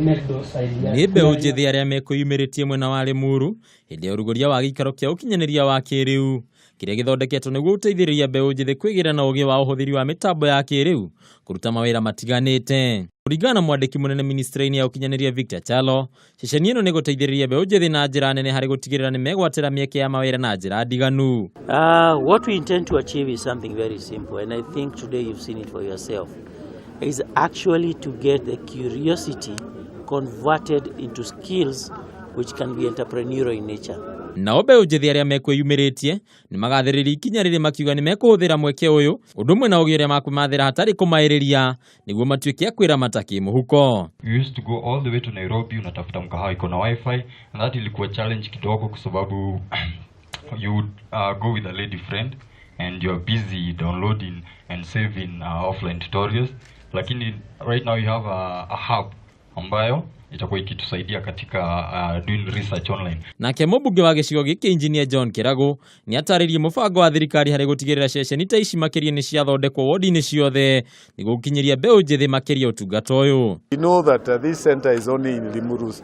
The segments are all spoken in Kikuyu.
make those ideas. Nĩ mbeũ njĩthĩ arĩa mekwĩyumĩrĩtie mwena wa Limuru hĩndĩ ya ũrugũria wa gĩikaro kĩa ũkinyanĩria wa kĩrĩu kĩrĩa gĩthondeketwo nĩguo gũteithĩrĩria mbeũ njĩthĩ kwĩgĩra na ũgĩ wa ũhũthĩri wa mĩtambo ya kĩrĩu kũruta mawĩra matiganĩte. Kũringana na mwandĩki mũnene ministry-inĩ ya ũkinyanĩria Victor Chalo, ceceni ĩno nĩ gũteithĩrĩria mbeũ njĩthĩ na njĩra nene harĩ gũtigĩrĩra nĩ megwatĩra mĩeke ya mawĩra na njĩra ndiganu. What we intend to achieve is something very simple, and I think today you've seen it for yourself. Is actually to get the curiosity converted into skills which can be entrepreneurial in nature. Nao mbeũ njĩthĩ arĩa mekwĩyumĩrĩtie nĩ magathĩrĩria ikinya rĩrĩ makiuga nĩ mekũhũthĩra mweke ũyũ ũndũ ũmwe na ũgĩ ũrĩa makwĩmathĩra hatarĩ kũmaĩrĩria nĩguo matuĩke a kwĩramata kĩmũhuko. We used to go all the way to Nairobi, unatafuta mkahawa iko na wifi, and that ilikuwa challenge kidogo kwa sababu you would go with a lady friend and you're busy downloading and saving offline tutorials, lakini right now you have a hub ambayo itakuwa ikitusaidia katika doing research online. Nake mũmbunge wa gĩcigo gĩkĩ Engineer John Kĩragũ nĩ atarĩrie mũbango wa thirikari harĩ gũtigĩrĩra ceceni ta ici makĩria nĩ ciathondekwo wodi-inĩ ciothe nĩguo gũkinyĩria mbeũ njĩthĩ makĩria ũtungata ũyũ. We know that this center is only in Limuru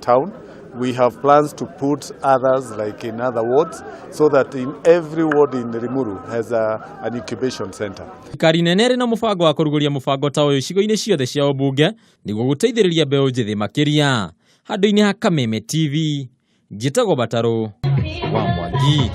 town. We have plans to put others like in other wards so that in every ward in Limuru has an incubation center. Thirikari nene ĩrĩ na mũbango wa kũrugũria mũbango ta ũyũ icigo-inĩ ciothe cia ũmbunge nĩguo gũteithĩrĩria mbeũ njĩthĩ makĩria. Handũ-inĩ ha Kameme TV, njĩtagwo Batarũ wa Mwangi.